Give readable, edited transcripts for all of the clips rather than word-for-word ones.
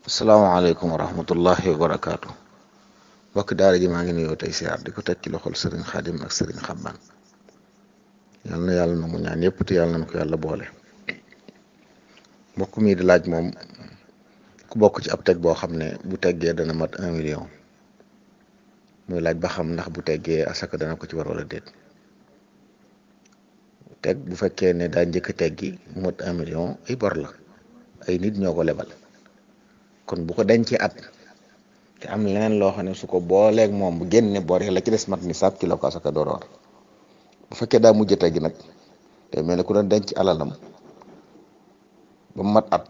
asalaamaaleykum wa rahmatullahi wa barakaatu. Mbokk daara ji maa ngi nuyoo tey siyaar di ko teg ci loxol sëriñ Xaadim ak sëriñ Xabbaan. yal na yàlla nangu ñaan yëpp te yàlla nañ ko yàlla boole. mbokk mi di laaj moom ku bokk ci ab teg boo xam ne bu teggee dana mat 1 million muy laaj ba xam ndax bu teggee asaka dana ko ci war wala déet. teg bu fekkee ne daa njëkk a teggi mu mat 1 million ay bor la, ay nit ñoo ko lebal. kon bu ko dencee at te am leneen loo xam ne su ko booleeg moom bu génne bor yi la ci des mat nisaab ci la ko asaka door a war. bu fekkee daa mujj teggi nag day mel ne ku doon denc alalam ba mu mat at,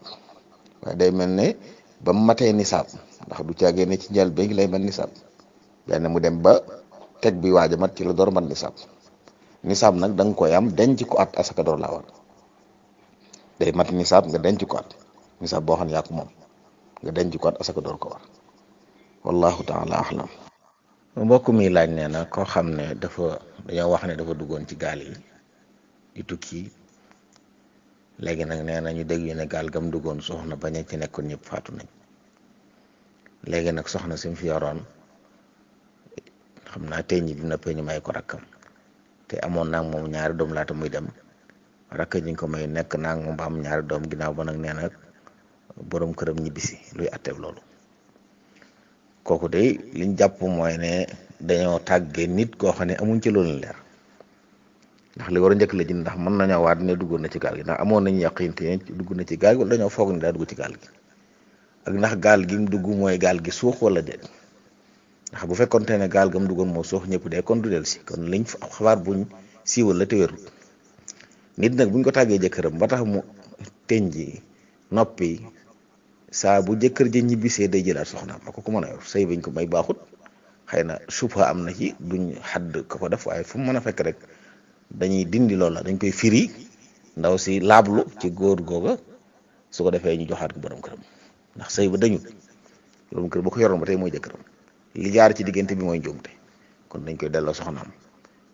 waaye day mel ne ba mu matee nisaab, ndax du caagee ne ci njël beeg lay mat nisaab. benn mu dem ba teg bi waaj a mat ci la door mat nisaab. nisaab nag da nga koy am denc ko at asaka door laa war. day mat nisaab nga denc ko at nisaab boo xam ne yaa ko moom nga denc ko at asaka door ko war. wallahu taala ahlam. mbokk mi laaj nee na koo xam ne dañoo wax ne dafa duggoon ci gaal yi di tukki, léegi nag nee na ñu dégg ñu ne gaal gam duggoon soxna bañ a ci nekkoon ñëpp faatu nañ. léegi nag soxna si mu fi yoroon xam naa tey ñi bi noppee ñu may ko rakkam, te amoon naa moom ñaari doom laata muy dem. rakk ñi ko may nekk naa moom ba am ñaari doom, ginnaaw ba nag nee na borom këram ñibbisi, luy atteeb loolu. kooku de liñ jàpp mooy ne dañoo tàggee nit koo xam ne amuñ ci loolu leer, ndax li war a njëkk la ji ndax mën nañoo waat ne duggoon na ci gaal gi, ndax amoon nañu yaqin te dugg na ci gaal gi, wala dañoo foog ne daa dugg ci gaal gi, ak ndax gaal gi mu dugg mooy gaal gi suux wala déet. ndax bu fekkoonte ne gaal ga mu duggoon moo suux ñëpp de kon du del si, kon liñ xabaar buñ siiwal la te wérul. nit nag buñ ko tàggee jëkkëram ba tax mu teñ ji noppi, saa bu jëkkër ja ñibbisee day jëlaat soxnaam ak ko mën a yor. sëy bañ ko may baaxut, xëy na subha am na ci, duñ xadd ko def, waaye fu mu mën a fekk rek dañuy dindi loola, dañ koy firi ndaw si laablu ci góor googa, su ko defee ñu joxaat ko borom këram, ndax sëy ba dañu borom kër ba ko yoroon ba tey mooy jëkkëram. li jaar ci diggante bi mooy njuumte, kon dañ koy delloo soxnaam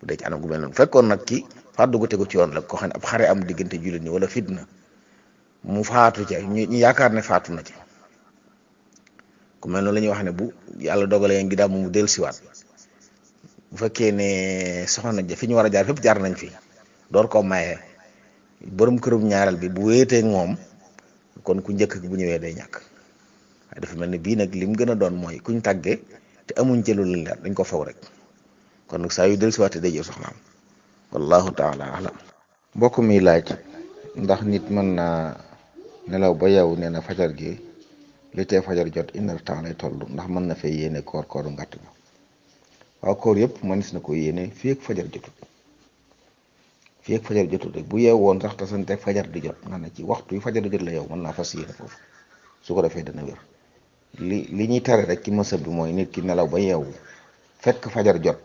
bu dee ci anam gu mel noonu. fekkoon nag ki fàddu gu tegu ci yoon la, ko xam ne ab xare am diggante jullit ñi wala fitna mu faatu ci ñu yaakaar ne faatu na ci, ku mel noonu la ñuy wax ne bu yàlla dogalee ngi daal mu dellusiwaat, bu fekkee ne soxna ja fi ñu war a jaar fépp jaar nañ fi door koo maye, borom kërum ñaareel bi bu wéeteeg moom, kon ku njëkk bu ñëwee day ñàkk. waaye dafa mel ni bii nag lim gën a doon mooy kuñ tàggee te amuñ ci lu leer, dañ ko faw rek, kon nag saa yu dellusiwaatee day jël soxnaam. wallahu taala alam. mbokk mi laaj ndax nit mën naa nelaw ba yow nee na fajar gi li tee fajar jot 1 heure temps lay toll, ndax mën na fay yéene kooru ngàtt ba. waaw koor yëpp mënees na ko yéene fii ak fajar jotut, fii ak fajar jotut rek bu yeew woon sax tasante fajar di jot nga ne ci waxtu yu fajar di jot la yow mën naa fas yéene foofu, su ko defee dana wér. li ñuy tare rek ci mësëb bi mooy nit ki nelaw ba yeewu fekk fajar jot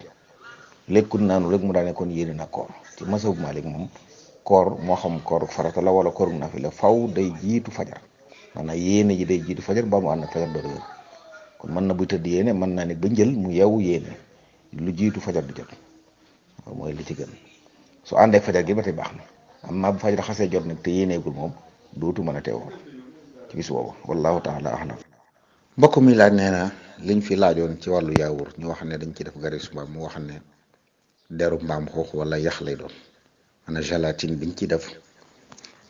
lekkul naanu rek mu daane kon yéene na koor. ci mësëb Maalik moom koor moo xam koor farata la wala koor naafila faw day jiitu fajar, maanaam yéene ji day jiitu fajar ba mu ànd ak fajar door a wér. kon mën na buy tëdd yéene, mën naa ne ba njël mu yeewu yéene lu jiitu fajar di jot, waaw mooy li ci gën. su àndeek fajar gi ba tey baax na, amma bu fajar xasee jot nag te yéeneegul moom dootu mën a teewoo ci bis boobu. wallahu taala ahlam. mbokk mi laaj nee na liñ fi laajoon ci wàllu yaawur, ñu wax ne dañ ci def garis mbaam, mu wax ne deru mbaam xuux wala yax lay doon, ana gélatine biñ ci def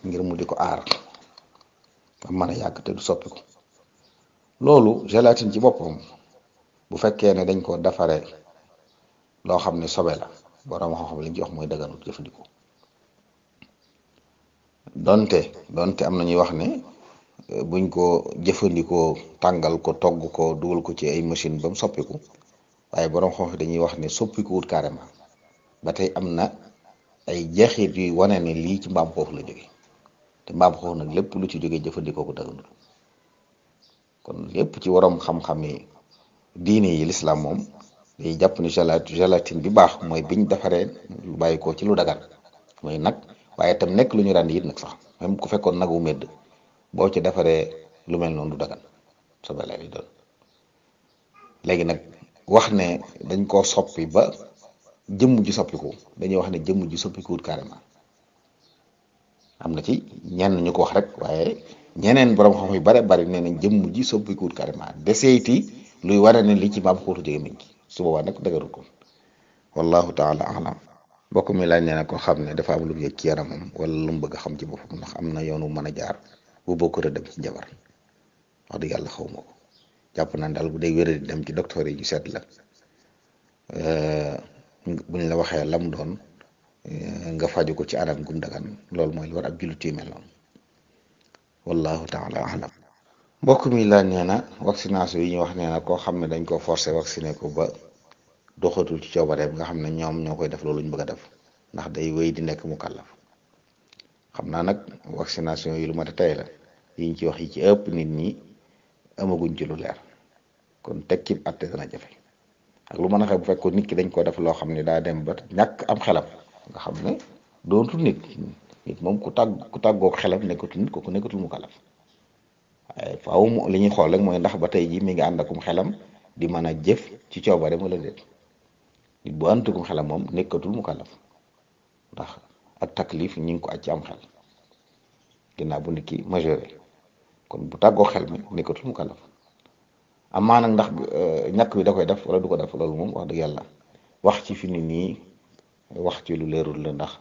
ngir mu di ko aar ba mën a yàgg te du soppi ko. loolu gélatine ci boppam bu fekkee ne dañ ko defaree loo xam ne sobe la, borom xam-xam liñ ci wax mooy daganut jëfandikoo. donte am na ñuy wax ne buñ ko jëfandikoo tàngal ko togg ko dugal ko ci ay machine ba mu soppiku, waaye borom xam-xam dañuy wax ne soppiku wut carrément. ba tey am na ay jeexit yuy wane ne lii ci mbaam xuux la jóge, te mbaam xuux nag lépp lu ci jógee jëfandikoo ko daganut. kon lépp ci waroom xam-xam yi diine yi lislaam moom day jàpp ni gélatine bi baax mooy biñ defaree lu bàyyi ko ci lu dagan, mooy nag, waaye tam nekk lu ñu rànd it nag sax, même ku fekkoon nag wu medd boo ci defaree lu mel noonu du dagan, sobe lay doon. léegi nag wax ne dañ koo soppi ba jëmm ji soppiku, dañuy wax ne jëmm ji soppikuwut carrément. am na ci ñenn ñu ko wax rek, waaye ñeneen borom xam yu bare bari nee nañ jëmm ji soppikuwut carrément deseeti luy wane ne li ci maam xuutu jóge mi ngi su boobaa nag dëgërul ko wallahu taala alam mbokk mi laaj nee na ko xam ne dafa am lu mu yëg ci yaramam wala lu mu bëgg a xam ci boppam ndax am na yoonu mën a jaar bu bokkut a dem ci njabar wax dëgg yàlla xaw ma ko jàpp naa daal bu dee wéra di dem ci docteur yi ñu seet la buñ la waxee lam doon nga faju ko ci anam gum dagan loolu mooy lu war ab jullit yu mel noonu wallahu taala alam mbokk mi laaj nee na vaccination yi ñu wax nee na koo xam ne dañ ko forcé vacciné ko ba doxatul ci coobareem nga xam ne ñoom ñoo koy def loolu ñu bëgg a def ndax day wéy di nekk mu kàllaf xam naa nag vaccination yi lu mat a tey la yi ñu ci wax yi ci ëpp nit ñi amaguñ ci lu leer kon teg ci atte dana jafe ak lu mën a xew bu fekkoon nit ki dañ ko def loo xam ne daa dem ba ñàkk am xelam nga xam ne doontul nit moom ku tàggoog xelam nekkatul nit kooku nekkatul mu kàllaf waaye faaw mu li ñuy xool rek mooy ndax ba tey ji mi ngi ànd akum xelam di mën a jëf ci coobare wala déet nit bu ànd akum xelam moom nekkatul mu kàllaf ndax ak taklif ñi ngi ko aj ci am xel ginnaaw bu nit ki majeure kon bu tàggoo xel mi nekkatul mu kàllaf amaa nag ndax ñàkk bi da koy def wala du ko def loolu moom wax dëgg yàlla wax ci fi nit ñi wax ci lu leerul la ndax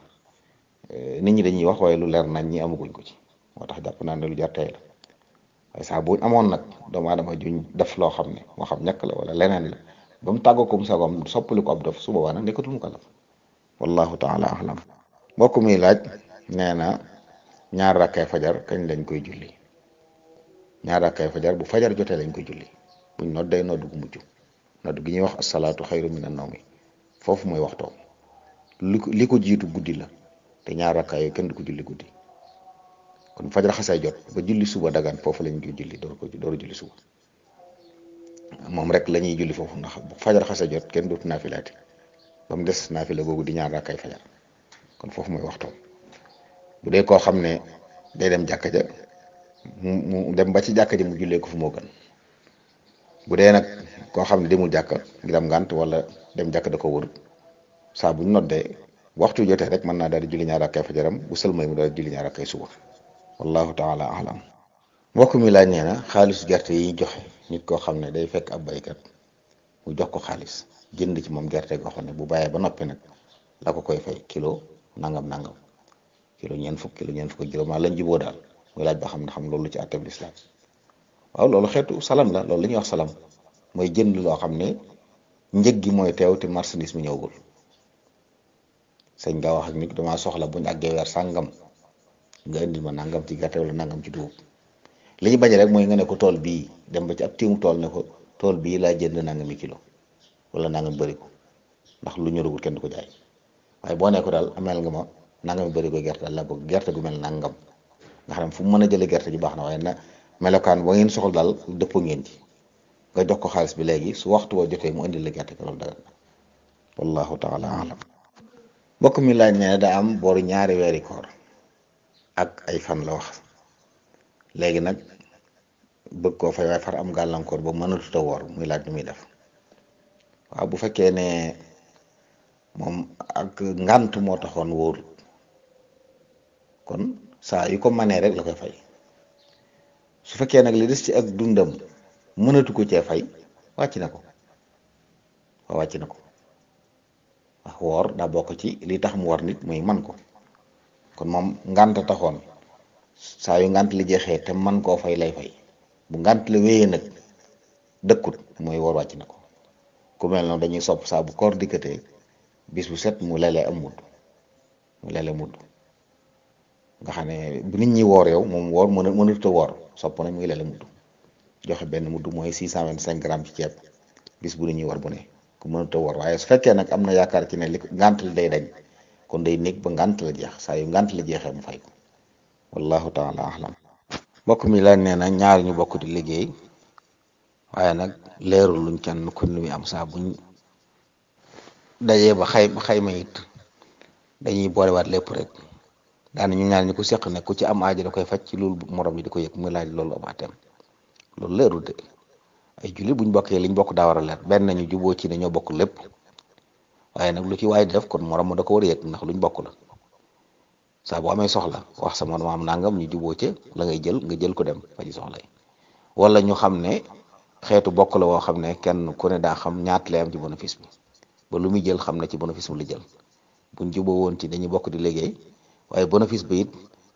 nit ñi dañuy wax waaye lu leer nañ ñi amaguñ ko ci moo tax jàpp naa ne lu jar tey la waaye saa buñ amoon nag doomu aadama juñ def loo xam ne moo xam ñàkk la wala leneen la ba mu tàggoo ko mu sagoom soppali ko ab dof su boobaa nag nekkatul mu kàllaf wallahu taala alam mbokk mi laaj nee na ñaar rakkay fajar kañ lañ koy julli ñaar rakkay fajar bu fajar jotee lañ koy julli buñ noddee nodd gu mujj nodd gi ñuy wax asalaatu xayru mina nawmi foofu mooy waxtoo li ko jiitu guddi la te ñaar rakkaay yooyu kenn du ko julli guddi kon fajar xasee jot ba julli suba dagan foofu lañ koy julli door a julli suba moom rek la ñuy julli foofu ndax bu fajar xasee jot kenn dootu naafilaati ba mu des naafila googu di ñaar rakkaay fajar kon foofu mooy waxtoo bu dee koo xam ne day dem jàkka ja mu dem ba ci jàkka ji mu jullee ko fu moo gën bu dee nag koo xam ne demul jàkka ngir am ngànt wala dem jàkka da ko wër saa buñ noddee waxtu jotee rek mën naa daal di julli ñaar rakkay fajaram bu sëlmay mu daal di julli ñaar rakkay suba wallahu taala alam mbokk mi laaj nee na xaalisu gerte yi joxe nit koo xam ne day fekk ab baykat mu jox ko xaalis jënd ci moom gerte goo xam ne bu bàyyee ba noppi nag la ko koy fay kilo nangam kilo ñeent fukk juróom maa lañ juboo daal muy laaj ba xam loolu ci àtteb lislaam waaw loolu xeetu salam la loolu la ñuy wax salam mooy jënd loo xam ne njëg gi mooy teew te marchandise mi ñëwagul sëñ nga wax ak nit damaa soxla buñ àggee weer sàngam nga indil ma nangam ci gerte wala nangam ci dugub li ñu bañ rek mooy nga ne ko tool bii dem ba ci ab tiimu tool ne ko tool bii laa jënd nangami kilo wala nangam bëri ko ndax lu ñoragul kenn du ko jaay waaye boo ne ko daal ameel nga ma nangami bëri ko gerte daal la bëgg gerte gu mel nangam nga xam ne fu mu mën a jëlee gerte ji baax na waaye na melokaan ba ngeen soxla daal dëppoo ngeen ci nga jox ko xaalis bi léegi su waxtu woo jotee mu indil la gerte ko loolu dagan na wallahu taala alam mbokk mi laaj ne daa am booru ñaari weeri koor ak ay fan la wax léegi nag bëgg koo fay waaye far am gàllankoor ba mënatut a woor muy laaj nu muy def waaw bu fekkee ne moom ak ngànt moo taxoon wóor kon saa yu ko manee rek la koy fay su fekkee nag li des ci ak dundam mënatu ko cee fay wàcc na ko waaw wàcc na ko wax woor daa bokk ci li tax mu war nit muy man ko kon moom ngànt taxoon saa yu ngànt li jeexee te man koo fay lay fay bu ngànt la wéyee nag dëkkut mooy woor wàcc na ko ku mel noonu dañuy sopp saa bu koor dikkatee bis bu set mu lelee am mudd mu lele mudd nga xam ne bu nit ñi woor yow moom woor mënut a woor sopp nañ muy lele mudd joxe benn mudd mooy 625 grammes ci ceeb bis bu nit ñi war bu ne ku mënut a woor waaye su fekkee nag am na yaakaar ci ne li ngànt li day dañ kon day nekk ba ngànt la jeex saa yu ngànt la jeexee mu fay ko wallahu taala alam mbokk mi la nee na ñaar ñu bokk di liggéey waaye nag leerul luñ kenn kon lu muy am saa buñ dajee ba xayma it dañuy boolewaat lépp rek daana ñu ñaar ñi ko seq ne ku ci am aajo da koy faj ci loolu morom yi di ko yëg muy laaj loolu am atem loolu leerul de ay julli buñ bokkee liñ bokk daa war a leer benn nañu juboo ci ne ñoo bokk lépp waaye nag lu ci waay di def kon morom ma da ko war a yëg ndax luñ bokk la saa boo amee soxla wax sama maam nangam ñu juboo ca la ngay jël nga jël ko dem faji soxla yi. wala ñu xam ne xeetu bokk la woo xam ne kenn ku ne daa xam ñaat lay am ci bénéfice bi ba lu muy jël xam ne ci bénéfice mu la jël buñ juboo woon ci dañuy bokk di liggéey waaye bénéfice bi it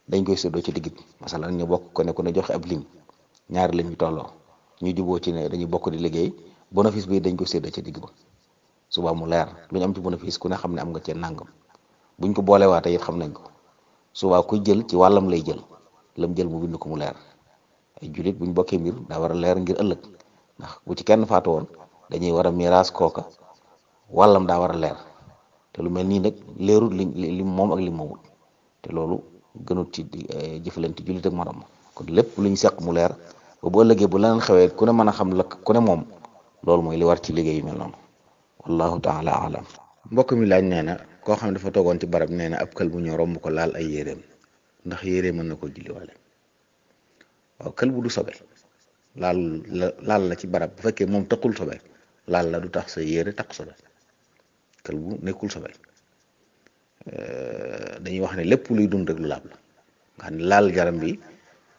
dañ koy séddoo ci digg bi masalan ñu bokk ku ne joxe ab lim ñaari lim ñu tolloo ñu juboo ci ne dañuy bokk di liggéey bénéfice bi dañ koy séddoo ci digg ba suba mu leer lu ñu am ci bénéfice ku ne xam ne am nga cee nangam buñ ko boolewaatee it xam nañ ko suba kuy jël ci wàllam lay jël lam jël mu bind ko mu leer. ay jullit buñ bokkee mbir daa war a leer ngir ëllëg ndax bu ci kenn faatu woon dañuy war a miraas kooka wàllam daa war a leer te lu mel nii nag leerul li moom ak li moomul te loolu gënut ci jëfalante jullit ak morom kon lépp lu ñu seq mu leer ba bu ëllëgee bu leneen xewee ku ne mën a xam la ku ne moom loolu mooy li war ci liggéey yu mel noonu wallahu taala alam. mbokk mi laaj nee na koo xam ne dafa toogoon ci barab nee na ab kël bu ñëw romb ko laal ay yéreem ndax yére mën na ko julliwaale. waaw kël bu du sobe laal la ci barab bu fekkee moom taxul sobe laal la du tax sa yére tax sobe kël bu nekkul sobe dañuy wax ne lépp luy dund rek lu laab la nga xam ne laal yaram bi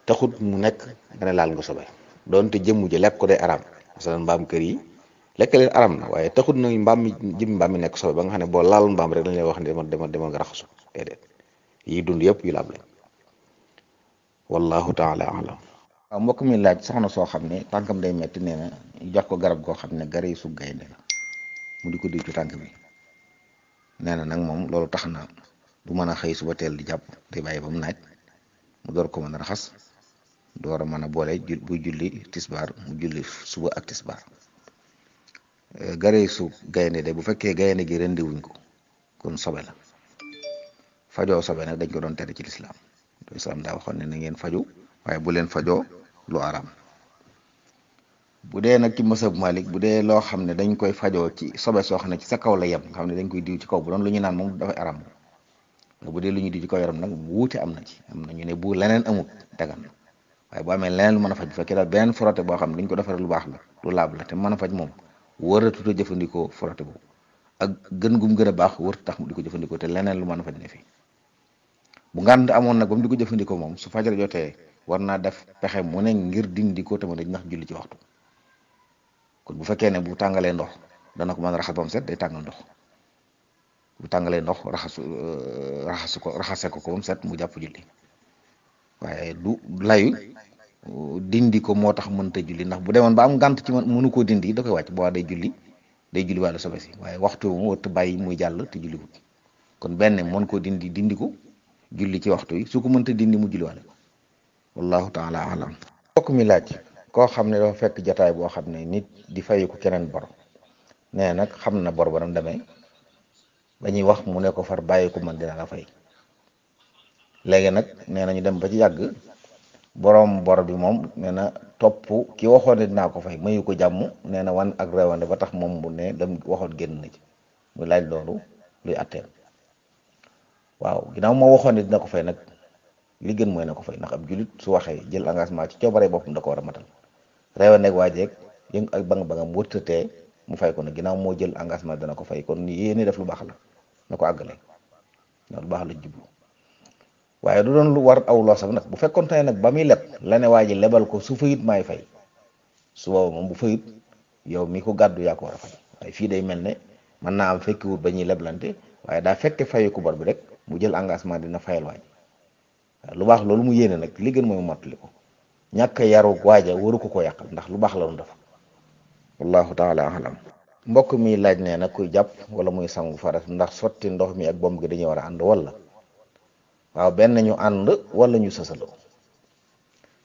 taxut mu nekk nga ne laal nga sobe doonte jëmm ji lekk ko day aram masalan mbaam kër yi lekk leen aram na waaye taxut na jëmmi mbaam mi nekk sobe ba nga xam ne boo laal mbaam rek dañ lay wax ne demal nga raxasu déedéet yi dund yëpp yu laab lañ wallahu taala alam. waaw mbokk mi laaj soxna soo xam ne tànkam day metti nee na jox ko garab goo xam ne gari su gaynde la mu di ko diw ci tànk bi nee na nag moom loolu tax na du mën a xëy suba teel di jàpp day bàyyi ba mu naaj mu door ko mën a raxas door a mën a boole buy julli tisbaar mu julli suba ak tisbaar gari su gaynde de bu fekkee gaynde gi rendi wuñ ko kon sobe la fajoo sobe nag dañ ko doon tere ci lislaam daa waxoon ne na ngeen faju waaye bu leen fajoo lu araam bu dee nag ci mësab Malik bu dee loo xam ne dañ koy fajoo ci sobe soo xam ne ci sa kaw la yem nga xam ne dañ koy diw ci kaw bu doon lu ñu naan moom dafay araam bu dee lu ñu diw ci kaw yaram nag wuute am na ci am na ñu ne bu leneen amut dagan waaye bu amee leneen lu mën a faj bu fekkee daal beneen frotté boo xam ne dañ ko defaree lu baax la lu laab la te mën a faj moom wëratu a jëfandikoo frotté boobu ak gën gum gën a baax wërtu tax mu di ko jëfandikoo te leneen lu mën a faj ne fi bu ngànd amoon nag ba mu di ko jëfandikoo moom su fajar jotee war naa def pexe mu ne ngir dindi ko te mu dañ ndax julli ci waxtu kon bu fekkee ne bu tàngalee ndox dana ko mën a raxas ba mu set day tàngal ndox bu tàngalee ndox raxase ko ba mu set mu jàpp julli waaye du layu dindi ko moo tax mënta julli ndax bu demoon ba am ngànt ci mënu koo dindi da koy wàcc boo day julli wàllu sobe si waaye waxtu mu wëtt bàyyi muy jàll te julli wut kon benn mën koo dindi ko julli ci waxtu yi su ko mënta dindi mu julli wàlle wallahu taala alam. mbokk mi laaj koo xam ne dafa fekk jataay boo xam ne nit di fayu ko keneen bor nee nag xam na bor ba nam demee ba ñuy wax mu ne ko far bàyyi ko man dina la fay léegi nag nee na ñu dem ba ci yàgg borom bor bi moom nee na topp ki waxoon ne dinaa ko fay mayu ko jàmm nee na wan ak réewande ba tax moom bu ne dem waxoon génn na ci muy laaj loolu luy atteel waaw ginnaaw moo waxoon ne dina ko fay nag li gën mooy na ko fay ndax ab julit su waxee jël engagement ci coobare boppam da ko war a matal réewandeeg waajeeg yëngu ak bang-bangam wërtatee mu fay ko nag ginnaaw moo jël engagement dana ko fay kon yéene def lu baax la na ko àggale ndax lu baax la jublu waaye du doon lu war aw loosam nag bu fekkoon te nag ba muy leb la ne waa ji lebal ko su fayit maay fay su booba moom bu fayit yow mi ko gàddu yaa ko war a fay waaye fii day mel ne mën naa am fekkiwut ba ñuy leblante waaye daa fekke fayu ko bor bi rek mu jël engagement dina fayal waaj lu baax loolu mu yéene nag li gën mooy mottali ko ñàkk yaru waaja waru ko yàqal ndax lu baax la doon def wallahu taala alam. mbokk mi laaj nee na kuy jàpp wala muy sangu farat ndax sotti ndox mi ak bomb gi dañuy war a ànd wala waaw benn ñu ànd wala ñu sësaloo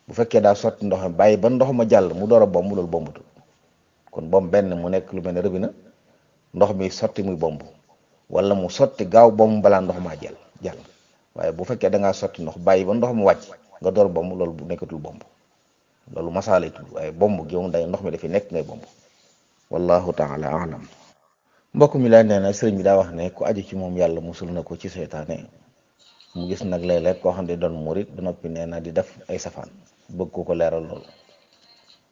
bu fekkee daa sotti ndox mi bàyyi ba ndox ma jàll mu door a bomb loolu bombutul kon bomb benn mu nekk lu mel ne rëbina ndox mi sotti muy bomb wala mu sotti gaaw bomb balaa ndox maa jàll waaye bu fekkee da ngaa sotti ndox bàyyi ba ndox mu wàcc nga door bomb loolu bu nekkatul bomb loolu masaala tudd waaye bomb gi moom day ndox mi dafi nekk ngay bomb wallahu taala alam. mbokk mi laaj nee na sëriñ bi daa wax ne ku aju ci moom yàlla musul na ko ci seytaane mu gis nag léeg-léeg koo xam ne doon murit ba noppi nee na di def ay safaan bëgg ko leeral loolu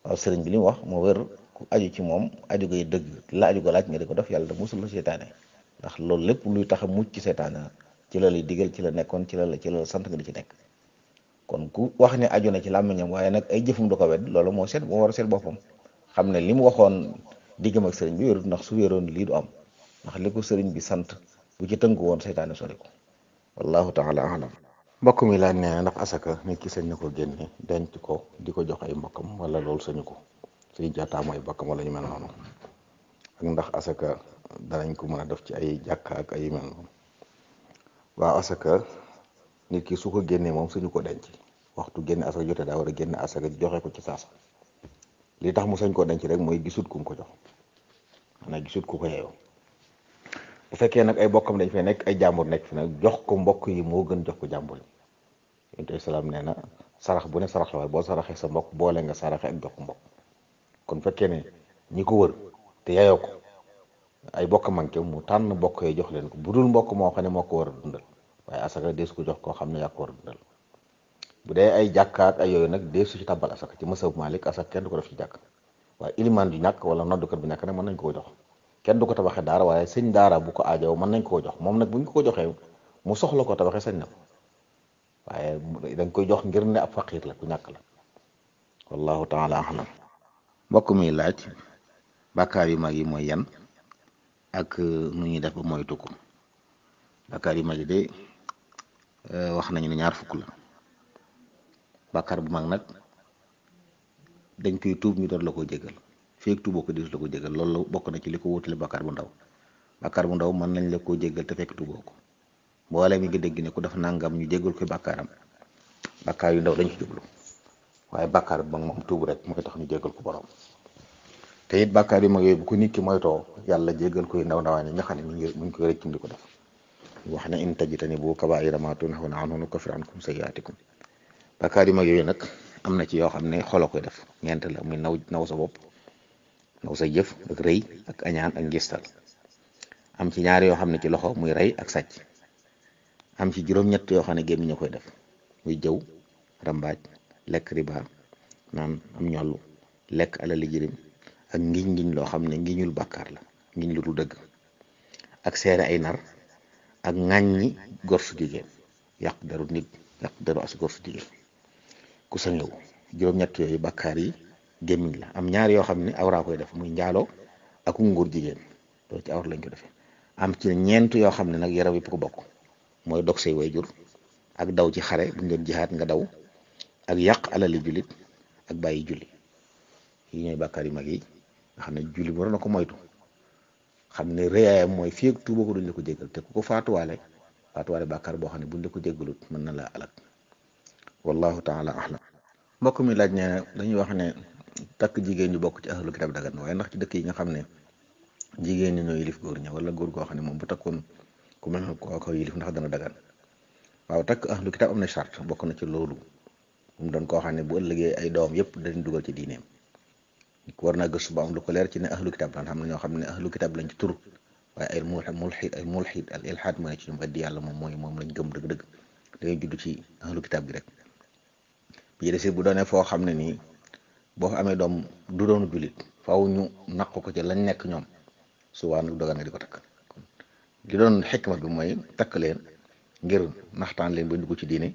waaw sëriñ bi li mu wax moo wér ku aju ci moom aju gay dëgg la aju ga laaj nga di ko def yàlla da musul la seytaane ndax loolu lépp luy tax a mucc ci seytaane ci la lay digal ci la nekkoon ci la sant nga di ci nekk. kon ku wax ne aju na ci làmmiñam waaye nag ay jëfum du ko wedd loolu moo war a seet boppam xam ne li mu waxoon diggam ak sëriñ bi wérut, ndax su wéroon lii du am, ndax li ko sëriñ bi sant bu ci tënku woon seytaane sori ko. wallahu taala alam. mbokk mi laaj nee na ndax asaka nit ki sañ na ko génne denc ko di ko jox ay mbokkam wala loolu sañu ko suñu jaataa mooy mbokkam wala ñu mel noonu, ak ndax asaka danañ ko mën a def ci ay jàkka ak ay mel noonu. waaw asaka nit ki su ko génnee moom suñu ko denc, waxtu génne asaka jotee daa war a génne asaka joxe ko ci saasa. li tax mu sañ koo denc rek mooy gisut ku mu ko jox, maanaam gisut ku ko yeyoo. bu fekkee nag ay bokkam dañ fay nekk ay jàmbur nekk fi nag jox ko mbokk yi moo gën jox ko jàmbur yi. yonent bi salaam nee na sarax bu ne sarax la waaye boo saraxee sa mbokk boole nga saraxe ak jox ko mbokk. kon fekkee ne ñi ko wër te yeyoo ko ay bokk manqué mu tànn mbokk yi jox leen ko, bu dul mbokk moo xam ne moo ko war a dundal, waaye asaka deesu ko jox koo xam ne yaa ko war a dundal. bu dee ay jàkka ak ay yooyu nag deesu ci tàbbal asaka ci masab Malik, asaka kenn du ko def ci jàkk. waaye ilimaan du ñàkk wala noddukat bi nekk nag mën nañ ko jox, kenn du ko tabaxee daara, waaye sëñ daara bu ko aajoo mën nañ koo jox. moom nag buñ ko joxee mu soxla ko tabaxee sañ na ko, waaye dañ koy jox ngir ne ab faqiir la ku ñàkk la. wallahu taala alam. mbokk mi laaj bàkkaar yu mag yi mooy yan ak nu ñuy def ba moytu ko. bàkkaar yu mag yi de wax nañu ne 20 fukk la. bàkkaar bu mag nag dañ koy tuub ñu doon la ko jégal, feek tuuboo ko diis la ko jégal. loolu bokk na ci li ko wutale bàkkaar bu ndaw. bàkkaar bu ndaw mën nañ la koo jégal te fekk tuuboo ko. boole mi nga dégg ne ku def nangam ñu jégal ko bàkkaaram, bàkkaar yu ndaw dañ ci jublu. waaye bàkkaar bu mag moom tuub rek mooy tax ñu jégal ko borom. te it bàkkaar yu mag yooyu bu ko nit ki moytoo yàlla jégal koy ndaw ndawaan yi nga xam ne mu ngi koy rëccum di ko def. wax na in tajtanibu kabaa'ira maa tunhawna anhu nukaffir ankum sayyi'aatikum. bàkkaar yu mag yooyu nag am na ci yoo xam ne xolo koy def, ñeent la muy naw sa bopp, naw sa jëf ak rëy ak añaan ak ngistal. am ci ñaar yoo xam ne ci loxo muy rey ak sàcc. am ci juróom-ñett yoo xam ne gémmiñ ñu koy def muy jëw, rambaaj, lekk riba, naan am ñollu, lekk alali jirim ak ngiñ loo xam ne ngiñul bàkkaar la, ngiñ lu du dëgg, ak seere ay nar, ak ŋàññi gor su jigéen, yàq deru nit, yàq deru as gor su jigéen ku sañëw. juróom-ñett yooyu bàkkaar yi gémmiñ la. am ñaar yoo xam ne awraa koy def muy njaaloo ak nguur jigéen, loolu ci awra lañ ko defee. am ci ñeent yoo xam ne nag yaram yëpp ko bokk, mooy dog say wayjur ak daw ci xare buñ doon jihaat nga daw, ak yàq alali jullit ak bàyyi julli. yi ñooy bàkkaar yu mag yi nga xam ne julli war na ko moytu, xam ne rëyaayam mooy fii ak tuuba ko duñ la ko jéggal, te ku ko faatuwaale bàkkaar boo xam ne buñ la ko jéggalut mën na laa alak. wallahu taala ahlam. mbokk mi laaj ne dañuy wax ne takk jigéen ñu bokk ci ahlu kitab dagan, waaye ndax ci dëkk yi nga xam ne jigéen ñi ñoo yilif góor ña, wala góor goo xam ne moom bu takkoon ku mel ne ko yilif ndax dana dagan. waaw takk ahlu kitab am na charte, bokk na ci loolu mu doon koo xam ne bu ëllëgee ay doom yëpp dañ dugal ci diineem. war naa gëstu ba am lu ko leer ci ne ahlu kitab lan xam ne ñoo xam ne ahlu kitab lañ ci tur, waaye ay mulhid al ilhaad mooy ci ñoom weddi yàlla moom lañ gëm dëgg-dëgg, da ngay judd ci ahlu kitab gi rek. bi des bu doonee foo xam ne nii boo fa amee doom du doonu jullit faaw ñu naq ko ci lañ nekk ñoom, subaa nag dogal nga di ko takk. kon li doon xikma bi mooy takk leen ngir naxtaan leen ba dugg ci diine